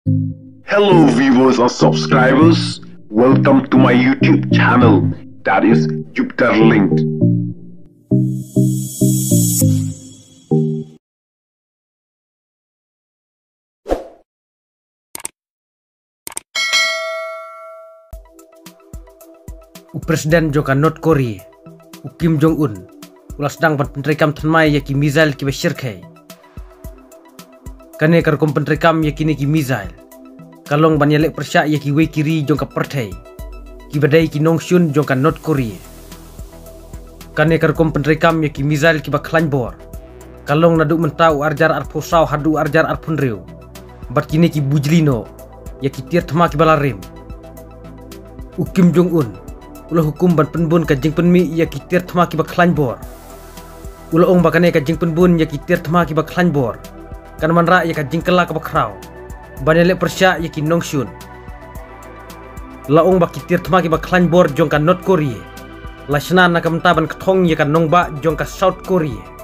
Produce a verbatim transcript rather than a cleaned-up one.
Hello viewers and subscribers, welcome to my YouTube channel, that is Jupiter Linked. U President jong ka North Korea, u Kim Jong Un, u la sdang ban pyntreikam thymmai ïa ki missile kiba shyrkhei. Kane ka rukom pyntreikam ïa kine ki missile ka long ban ïaleh pyrshah ïa kiwei ki ri jong ka pyrthei, kiba dei ki nongshun jong ka North Korea. Kane ka rukom pyntreikam ïa ki missile kiba khlaiñ bor ka long naduh mynta u arhajar arphew saw haduh u arhajar arphew hynriew, bad kine ki bujli noh ïa ki tiar thma kiba la rim. U Kim Jong Un u la hukum ban pynbun ka jingpynmih ïa ki tiar thma kiba khlaiñ bor. U la ong ba kane ka jingpynbun ïa ki tiar thma kiba khlaiñ bor kan wanrah ïa ka jingkylla kaba khraw ban ïaleh pyrshah ïa ki nongshun. La ong ba ki tiar thma kiba khlaiñ bor jong ka North Korea la shna na ka bynta ban kthong ïa ka nongbah jong ka South Korea.